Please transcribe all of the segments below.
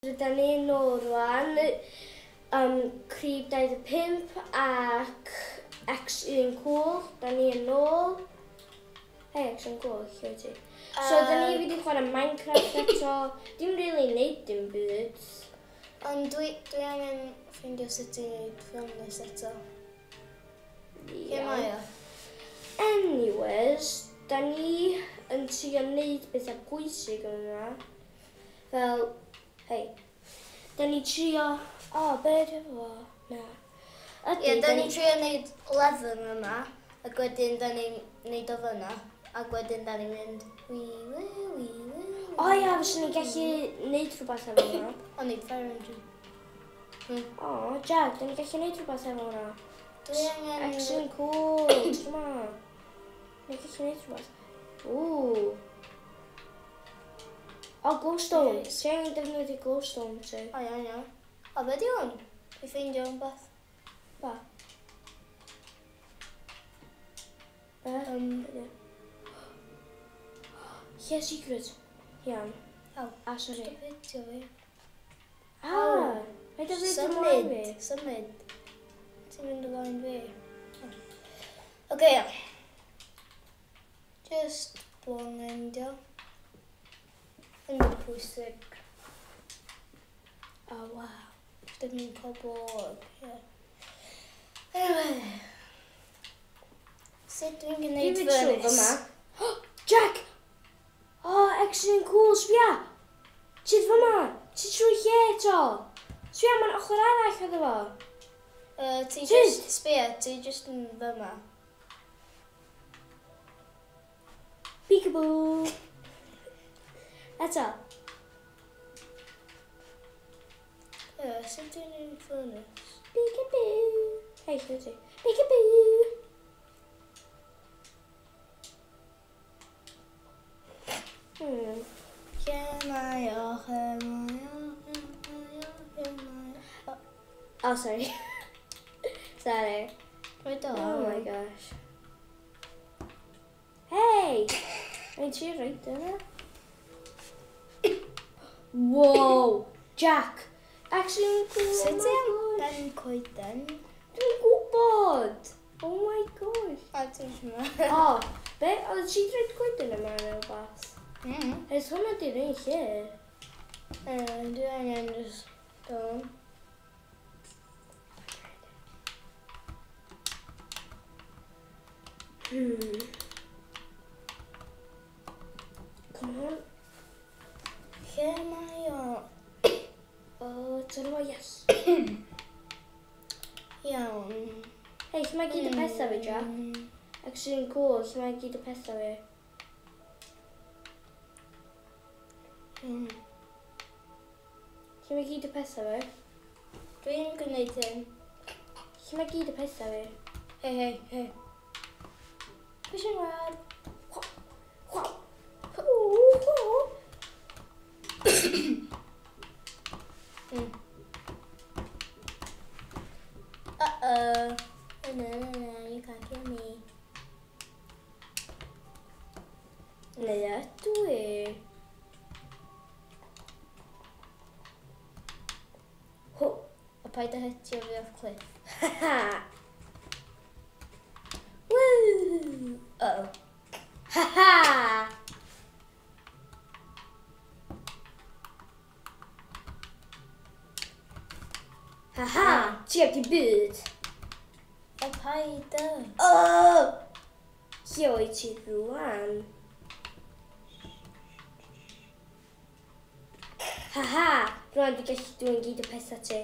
Rydyn ni nôl rwan, Crib 25 ac X1 Cool, da ni yn ôl. Hei, X1 Cool, lle wyt ti? So, da ni wedi chwarae Minecraft eto, dim really neud dim byd. Ond dwi angen ffeindio sut i wneud ffilmless eto. Lle mae o? Anyways, da ni yn trio neud bethau pwysig yn yma. Fel, hei, da ni trio... O, be dwi efo? Na. Ydy, Ie, da ni'n trio neud leather yma, ac wedyn da ni'n neud o fyna, ac wedyn da ni'n mynd wi, wi, wi, wi. O ia, fyswn ni'n gallu neud rhywbeth efo hwnna. O, neud fire engine. O, Jack, da ni'n gallu neud rhywbeth efo hwnna. Dwi angen... X1 cool, ti'n ma. Ni'n gallu neud rhywbeth. Ww. O, glowstone. Ti angen defnyddio glowstone, ti? O, iawn, iawn. O, be di hwn? Dwi ffeindio rhywbeth. Ba? Be? Lle secret? Iawn. Aw. A, sorry. Fideo fi. Ah! Paid â fynd ymlaen fi. Symud, symud. Ti'n mynd ymlaen fi. Oce, iawn. Just blowing endio. Yn mynd pwysig. Oh, wow. Dim yn pobl. Ie. Anyway. Sut dwi'n Dwi'n gwneud mynd trwy furnace? fyma. Jack! Oh, X1 cool, sbia! Ti'n fyma? Ti trwy lle eto? Sbia, mae'n ochr arall iddo fo. Ti Tyd. just, sbia, ti just yn fyma. Peekaboo! Eto. Sut dwi'n gwneud furnace? Peekaboo! Hei, lle ti? Peekaboo! Lle mae o, lle mae o, lle mae o, lle mae o. Oh, sorry. Sorry. Rhaid o. Oh my gosh. Hey! Mae'n ti reit yna? Wow! Jack! Actually, cool. Sut Oh ti my am gosh. ben coeden? Dwi'n gwybod! Oh my gosh. A ti'n siarad. O, be? Oedd ti rhaid coeden yma neu rhywbeth? Ers hwnna di'r un lle. Dwi angen just dod. Come on. Lle mae o? O, dyna fo, yes. Iawn. Hei, lle mae gyd y pethau fi, Jack? Ac sy'n cool, lle mae gyd y pethau fi? Lle mae gyd y pethau fi? Dwi'n gwneud hyn. Lle mae gyd y pethau fi? Hei, hei, hei. Fishing rod. Wow! Ww, ww. Uh-oh. No, no, no, you can't kill me. Neu ydw i? Ho! O paid â hitio fi off cliff. Ha ha! Woo! Uh-oh. Ha ha! Ha ha! Ti heb di byd. O paid â. Oh! Lle wyt ti rwan? Ha ha! Rwan fi gallu dwyn gyd y pethau ti.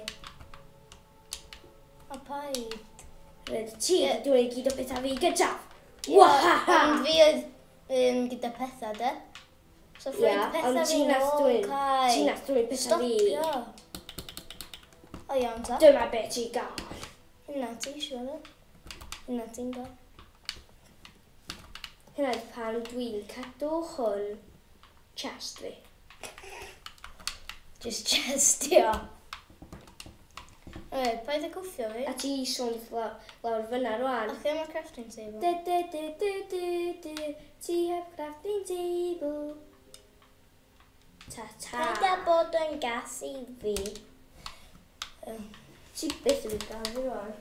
O paid. Roedd ti Ie. yeah. Dwyn gyd o pethau fi gyntaf. Ie, Wahaha! Ond fi oedd gyda pethau, de. So Ie, ffrind pethau ond fi ti nath nôl, dwyn. Kai. Ti nath dwyn pethau fi. Stopio. O iawn ta. Dyma beth ti gael. Hynna ti isio de. Hynna ti'n gael. Hynna ydi pan dwi'n cadw hwn chest fi. Just chestio. Oe, paid â gwffio fi. A ti sôn lawr fyna rwan. A lle mae crafting table? Du, du, du, du, du, du, ti heb crafting table. Ta ta. Paid â bod yn gas i fi. Ti byth yn mynd gael fi rwan.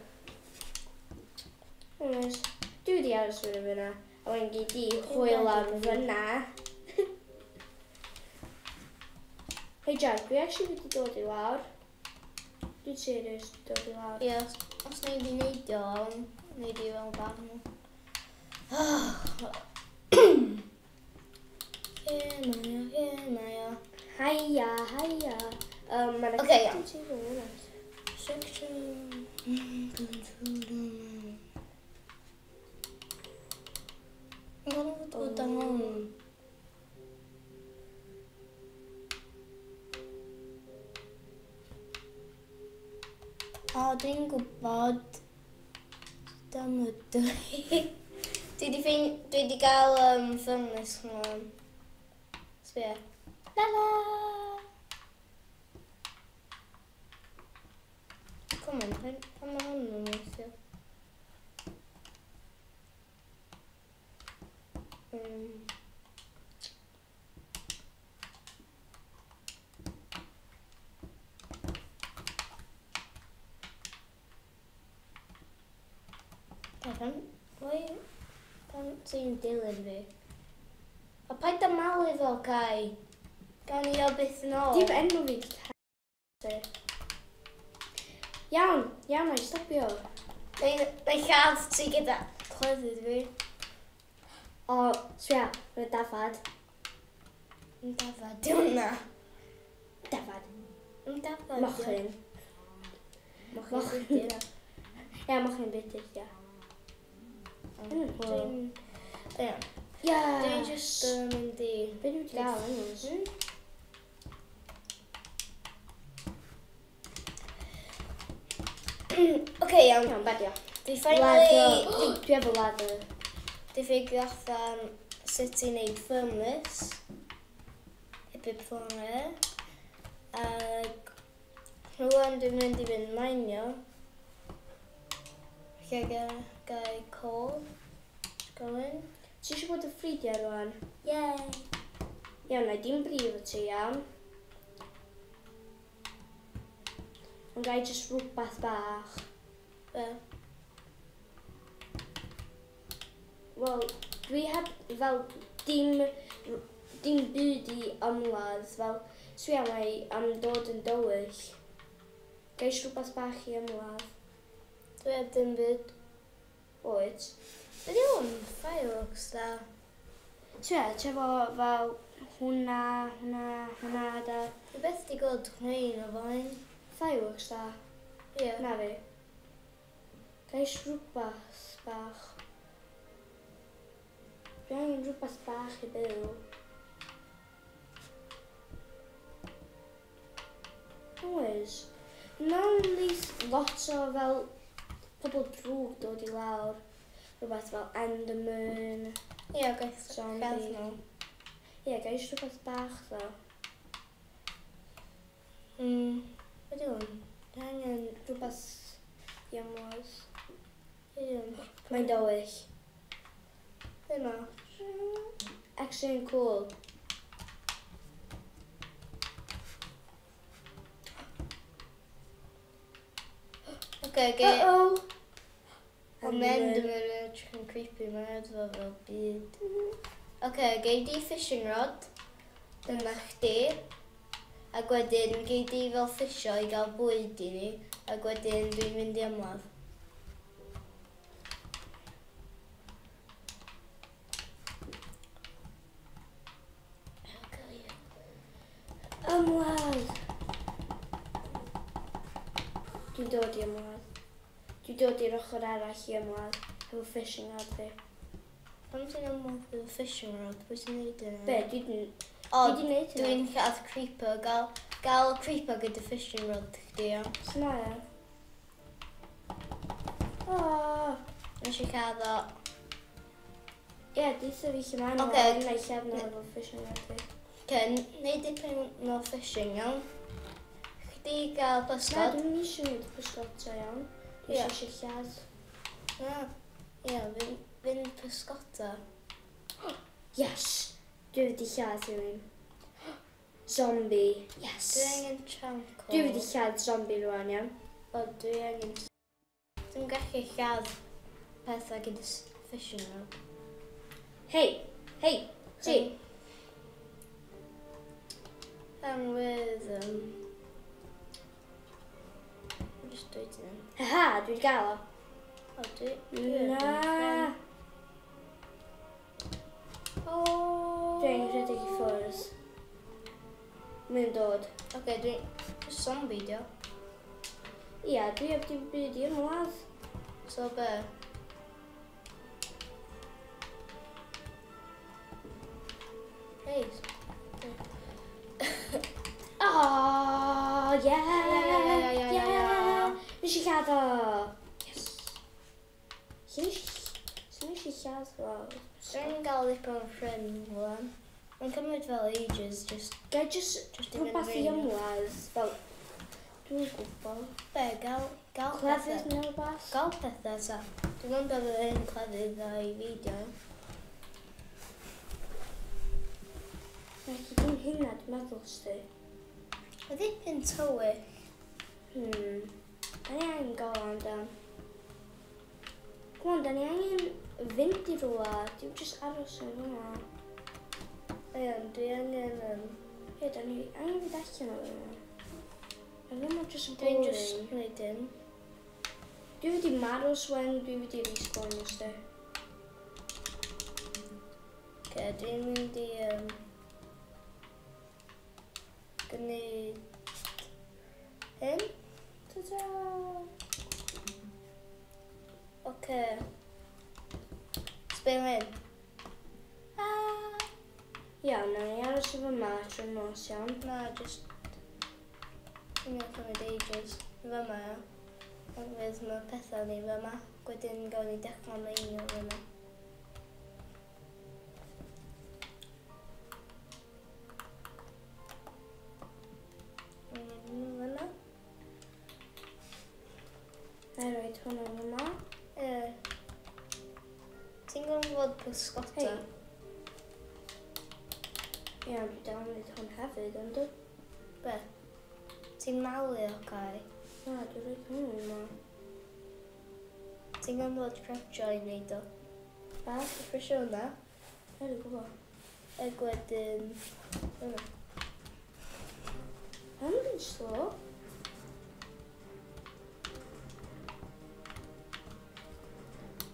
Anyways, dwi wedi aros fyny fyna. A wedyn gei di hwyl ar fyna. Hey Jack, dwi actually wedi dod i lawr. Dwi'n serious dod i lawr. Ie, os nei di neidio lawr, nei di fel barn. Lle mae o, lle mae o? Haia, haia. Mae 'na Ocê, iawn. crafting table yna. Section. Mae'n fod dan hwn. O, dwi'n gwybod. Dyma dwi. Dwi di gael furnace hwnna. Sbia. La la! Come on, pan mae hwn yn weithio? Pam, pam ti'n dilyn fi? A paid â malu fo, Kai. Gawn ni o byth yn ôl. Dim enw fi di. Iawn, iawn, na i stopio. Neu lladd ti gyda cleddyf fi. O, sbia, mae dafad. Yn dafad, di hwnna. Dafad. Yn dafad. Mochyn. Mochyn. Mochyn. Mochyn. Ia, mochyn budur, ia. Dwi'n... Ie. Ia. Dwi'n just yn mynd i... Be dwi wedi gael, anyways? Oce, iawn. Iawn, bedio. Dwi finally... Leather. Dwi efo leather. Dwi ffigro allan sut i wneud furnace. Hip furnace. Ac rŵan dwi'n mynd i fynd mainio. Lle gai coal. Going. Ti eisiau bod yn ffrindiau rwan? Yay! Iawn, na i dim brif o ti, iawn. Ond gai just rhywbeth bach. Be? Wel, dwi heb fel dim byd i ymladd, fel swi am ei am dod yn dywyll. Gai jyst rhywbeth bach i ymladd. Dwi heb dim byd. Oed. Be di hwn? Fireworks da. Ti ti efo fel hwnna, hwnna, hwnna, da. Dwi beth di gweld rhain o flaen. Fireworks da. Ie. Na fi. Gai jyst rhywbeth bach. Dwi angen rhywbeth bach i byw. Oes. Mae'n least lot o fel pobl drwg dod i lawr. Rhywbeth fel Enderman. Ie, gaeth Zombie. gath nhw. Ie, gai jyst rhywbeth bach ddo. Be di hwn? Dwi angen... Rhywbeth i ymladd. Be di hwn? Mae'n dywyll. Ddim o. Actually cool. Oce, oce. Uh-oh! Ond Enderman yn edrych yn creepy, mae'n edrych fel byd. Oce, gei di fishing rod. Dyna chdi. Ac wedyn gei di fel ffisio i gael bwyd i ni. Ac wedyn dwi'n mynd i ymladd. Ymladd! Dwi'n dod i ymladd. Dwi'n dod i'r ochr arall i ymladd efo fishing rod fi. Pam ti'n ymladd efo fishing rod? Pwy sy'n neud yna? Be, dwi di... O, dwi di neud hynna. Dwi'n lladd creeper. Gael creeper gyda fishing rod chdi, iawn. Sut mae o? O! Nes i lladd o. Ie, deutha fi lle maen nhw. Ocê. Wna i lladd nhw efo fishing rod fi. Oce, neud dipyn o fishing, iawn. Chdi gael Na, pysgod. dwi'n eisiau gwneud pysgota iawn. Dwi Ie. eisiau lladd. Na. Ie, fynd pysgota. Yes! Dwi wedi lladd rhywun. Zombie. Yes. Dwi angen charcoal. Dwi wedi lladd zombie rwan, iawn. O, dwi angen... Dwi'n gallu lladd pethau gyda fishing rod. Hei, hei, ti. Hang with... Just dweud hyn. Ha, dwi wedi gael o. O, dwi... Na. O. Dwi angen rhedeg i ffwrdd. Mae'n dod. Oce, dwi'n... Zombie, dio. Ia, dwi heb dim byd i ymladd. So, be? Hei. Oh, yeah! Ia, ia, ia, ia, ia. Nes i lladd o! Yes! Lle nes i lladd o? Dwi'n gael dipyn o ffrind rwan. Mae'n cymryd fel ages, just... Gai just Just i fynd rhywbeth i fyny. ymladd, fel... Dwi'n gwybod. Be, gael Clefyd pethau. neu rhywbeth? Gael pethau, ta. Dwi'n mynd efo un clefyd a i fideo. Na, chi dim hynna, dwi'n meddwl, sti. Mae dipyn tywyll. Da ni angen gael amdan. Come on, da ni angen fynd i rhywle. Dwi'n just aros yn hwnna. Iawn, dwi angen... Ie, da ni angen fynd allan o hwnna. Mae hwnna just yn Dwi'n boring. just gwneud hyn. Dwi wedi marw swen, dwi wedi respawn sti. Oce, dwi'n mynd i... Gwneud... Hyn. Ta-ta! Oce. Sbio hyn. Ah! Iawn, na ni aros efo yma trwy'r nos, iawn. Na, just... Dwi'n mynd cymryd ages. Fyma, ia. Ond fydd mae pethau ni fyma. Wedyn gawn ni dechrau meinio fyma. Fyma. Na i roed hwnna yma. Ie. Ti'n gorfod pysgota? Hei. Iawn, dwi dal yn gwneud hwn hefyd, ond dwi? Be? Ti'n malu o cae? Na, dwi'n rhoi hwn yma. Ti'n gorfod crouchio i wneud o? Ba? Dwi'n prysio hwnna. Na, dwi'n gwybod. Ac wedyn... Hwnna. Hwn yn slow.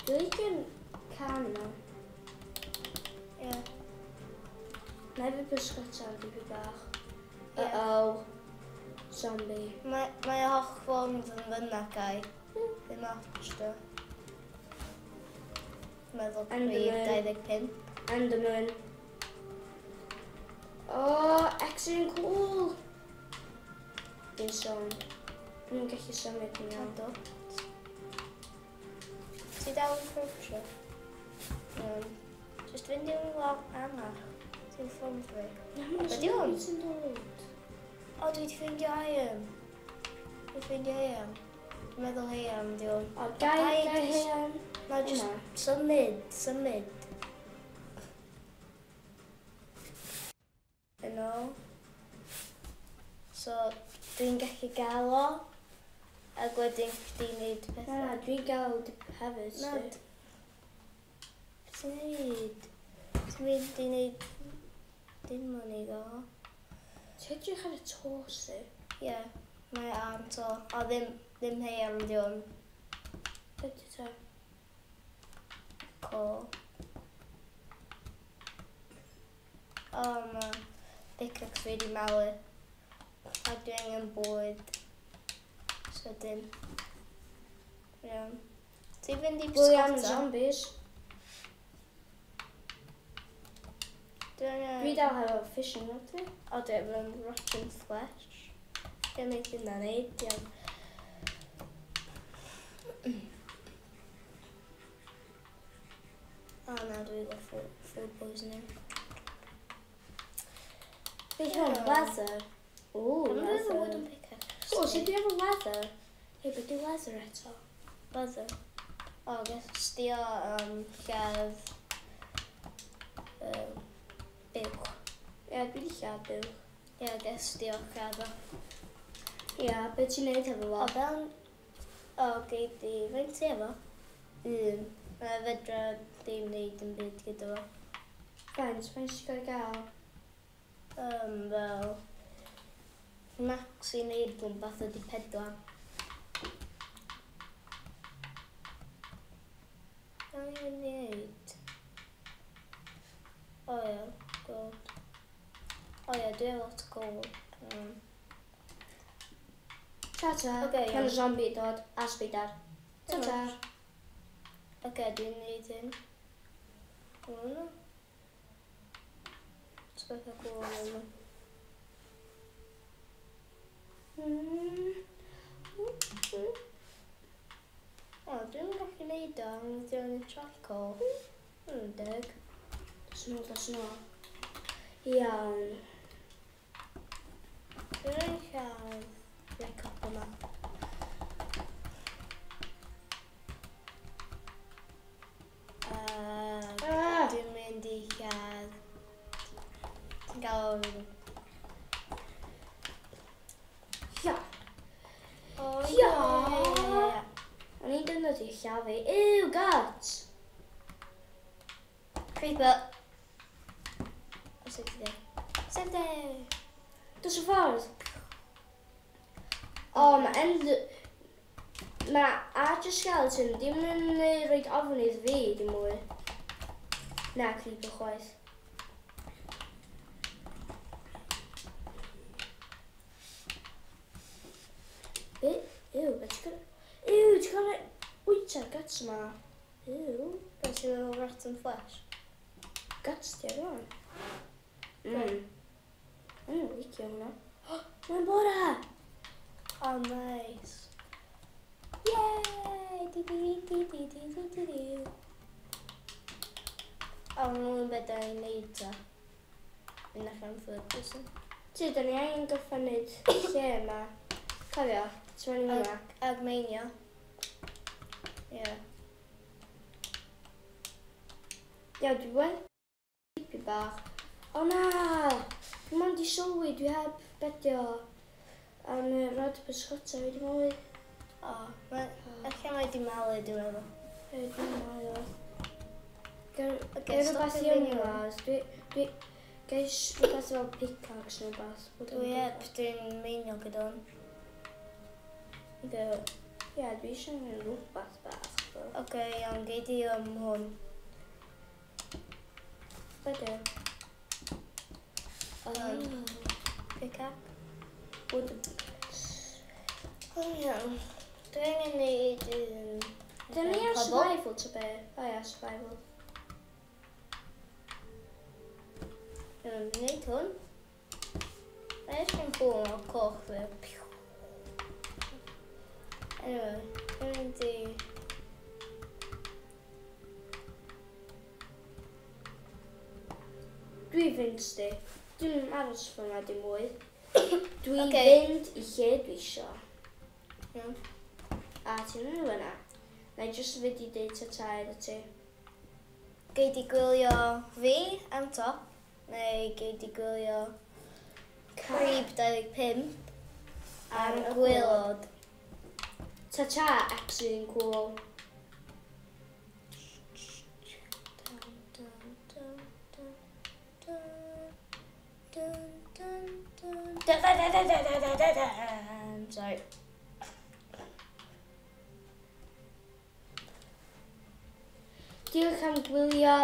Dwi'n licio'n can yma. Ie. Na i fi bysgota am dipyn bach. Ie. Uh-oh. Zombie. Mae holl ffordd yn fyna, Kai. Ddim ots, do. Meddwl prif Enderman. 25. Enderman. Oh, extra cool. Dwi'n sôn. Dwi'n gallu symud yn iawn. Cadw. Ti dal yn crouchio? Iawn. Just fynd i'n lawr arall. Ti'n ffordd fi. Na, mae'n Be' 'di hwn? zombies yn dod. O, dwi wedi ffeindio iron. Dwi wedi ffeindio iron. Dwi'n meddwl iron, di hwn. O, gai, Gai, gai jyst- hyn. Na, just Hwnna. symud, symud. Yn ôl. So, dwi'n gallu gael o. Ac wedyn chdi wneud Na, pethau. na, dwi'n gael hefyd. Na, sti. Beth ti'n neud? Ti'n mynd i wneud dim ond i gael o. Ti'n edrych ar y toes, di? Ie, mae arm to. O, ddim haearn di hwn. Be di ta? Cool. O, mae pickaxe fi wedi malu. A dwi angen bwyd. So dim. Iawn. Ti'n fynd i William bysgota? zombies. Dwi angen... Dwi dal hefo fishing rod fi. O, dwi efo rotten flesh. Dwi'n neud hynna neud, iawn. O na, dwi efo food poisoning. Be hwn, Ie. leather? O, Dwi'n meddwl leather. wooden pickaxe. O, sut dwi efo leather? Hei, beth yw leather eto? Leather. O, ges di o lladd buwch. Ie, dwi wedi lladd buwch. Ie, ges di o'r lladd o. Ia, beth ti'n neud hefo fo? O, fel... O, gei di... Faint ti efo? Un. Mae fedra ddim neud yn byd gyda fo. Faint ti'n gael gael? Fel... Max i neud rhywbeth ydi 4. Be o'n i'n mynd i neud? O ia, gold. O ia, dwi efo lot o gold. Ta-ta. Ocê, iawn. Mae'n zombie dod, a spider. Ta-ta. Oce, dwi'n neud hyn. Hwna. Ti'n beth cool yma. O, dwi'n gallu neud o, ond dwi'n charcoal. Deg. Dos yn ôl, dos yn ôl. Iawn. Dwi'n lladd like up yma. Dwi'n mynd i lladd. Ti'n gael... Ia. O, Ia. ie. O'n i'n dynod i llafu. Ew, guts! Creeper. O, 70. 70! Dos y ffordd. O, mae end... Mae Archer Skeleton ddim yn rhoi ofn iddo fi dim mwy. Na, creeper chwaith. Be? Ew, beth ti'n gwneud? Ew, ti'n gwneud wyta guts yma. Ew, Be ti'n meddwl rotten flesh? Guts di ar hwn. Yn licio hwnna. Mae'n bora! Oh, nice. Yay! Di di di di di di di di. O, maen nhw'n beth da ni'n neud ta. Mynd allan third person. Ti, da ni angen gorffen wneud lle yma. Cofio, ti'n mynd i hwnna. Ag meinio. Ie. Ia, dwi wedi creepy bach. O na! Dwi mond i sylwi, dwi heb bedio am y rod bysgota wedi malu. O, ella mae di malu, dwi'n meddwl. Ie, dwi'n meddwl. Ger Ocê, rhywbeth stopio i fi ymlaen. Dwi... Geis rhywbeth fel pickaxe neu rhywbeth. Dwi heb, dwi'n meinio gyda hwn. Go. Ie, dwi eisiau gwneud rhywbeth bach. Oce, iawn, gei di hwn. Be di? Pickaxe. Wood. O, iawn. Dwi angen neud un... Dyn ni ar cobble. survival ta be? O ia, survival. Dwi'n neud hwn. Mae eisiau'n cool o'r coch fe. Anyway, dwi'n mynd i... Dwi fynd sti. Dwi'n aros fyna dim mwy. Dwi'n Ocê. fynd i lle dwi isio. Iawn. A ti'n mynd fyna. Na i jyst fynd i deud ta-ta iddo ti. Gei di gwylio fi am top, neu gei di gwylio Creep 25 ar y gwaelod. Ta-ta, X1 cool. Dun, dun, dun, dun, dun, dun, dun, dun, dun, dun, dun, dun, dun, dun, dun, dun. Sorry. Diolch am gwylio.